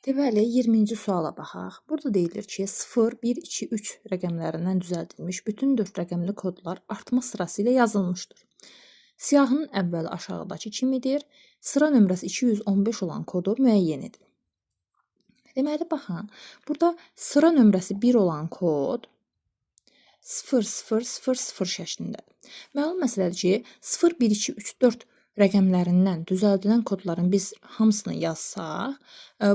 Deməli, 20-ci suala baxaq. Burada deyilir ki, 0, 1, 2, 3 rəqəmlərindən düzəldilmiş bütün 4 rəqəmli kodlar artma sırası ilə yazılmışdır. Siyahının əvvəli aşağıdakı kimidir. Sıra nömrəsi 215 olan kodu müəyyən edin. Deməli, baxın, burada sıra nömrəsi 1 olan kod 0, 0, 0, 0 şəklindədir. Məlum məsələdir ki, 0, 1, 2, 3, 4 rəqəmlərindən düzəldilən kodların biz hamısını yazsaq,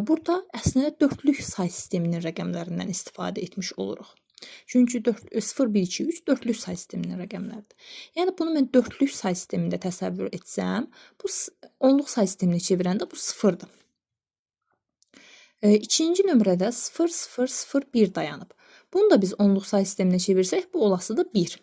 burada əslində dördlük say sisteminin rəqəmlərindən istifadə etmiş oluruq. Çünki 4, 0, 1, 2, 3 dördlük say sisteminin rəqəmləridir. Yəni bunu mən dördlük say sistemində təsəvvür etsəm, bu onluq say sisteminə çevirəndə bu 0-dır. İkinci nömrədə 0, 0, 0, 1 dayanıb. Bunu da biz onluq say sisteminə çevirsək, bu olasıdır 1.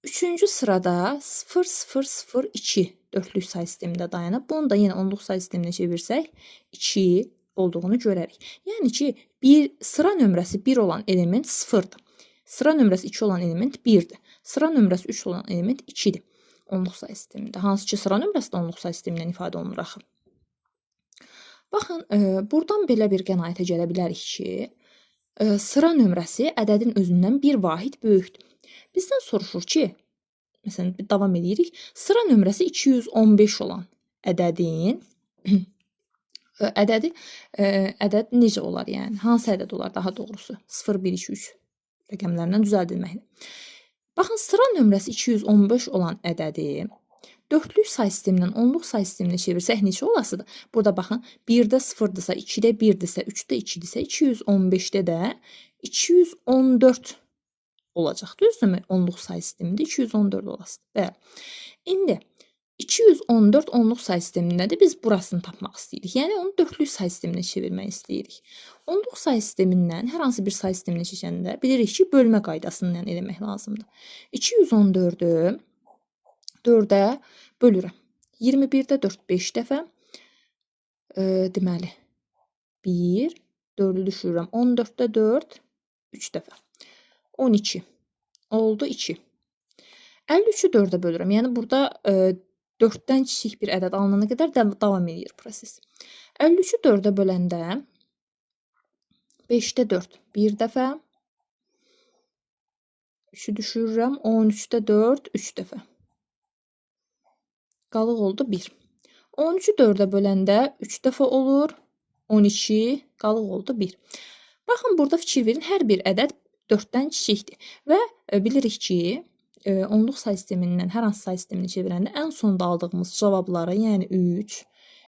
Üçüncü sırada 0, 0, 0, 2 dördlük say sistemində dayanıb. Bunu da yenə onluq say sisteminə çevirsək 2 olduğunu görərik. Yəni ki, bir sıra nömrəsi 1 olan element 0-dır. Sıra nömrəsi 2 olan element 1-dir. Sıra nömrəsi 3 olan element 2-dir. Onluq say sistemində. Hansı ki, sıra nömrəsi də onluq say sistemindən ifadə olunur axı. Baxın, buradan belə bir qənaətə gələ bilərik ki, sıra nömrəsi ədədin özündən bir vahid böyükdür. Bizdən soruşur ki, məsələn, davam edirik. Sıra nömrəsi 215 olan ədədin ədədi ədəd necə olar, yəni hansı ədəd olar daha doğrusu? 0, 1, 2, 3 rəqəmlərindən düzəldilməklə. Baxın, sıra nömrəsi 215 olan ədədi dördlük say sistemindən onluq say sisteminə çevirsək neçə olasıdır? Burada baxın, 1-də 0-dırsa, 2-də 1-dirsə, 3-də 2-dirsə, 215-də də 214 olacaq. Düzdürmü? Onluq say sistemində 214 olasıdır. Bəli. İndi 214 onluq say sistemindədir. Biz burasını tapmaq istəyirik. Yəni onu dördlük say sisteminə çevirmək istəyirik. Onluq say sistemindən hər hansı bir say sisteminə keçəndə bilirik ki, bölmə qaydasından eləmək lazımdır. 214-ü 4-ə bölürəm. 21-də 4 5 dəfə. Deməli 1, 4-ü düşürürəm. 14-də 4 3 dəfə. 12 oldu 2. 53-ü 4-ə bölürəm. Yəni burada 4-dən kiçik bir ədəd alınana qədər davam edir proses. 53-ü 4-ə böləndə 5-də 4 1 dəfə. 3-ü düşürürəm. 13-də 4 3 dəfə. Qalıq oldu 1. 13-ü 4-ə böləndə 3 dəfə olur. 12 qalıq oldu 1. Baxın, burada fikir verin, hər bir ədəd 4-dən kiçikdir. Və bilirik ki, onluq say sistemindən hər hansı say sistemini çevirəndə ən sonda aldığımız cavabları, yəni 3,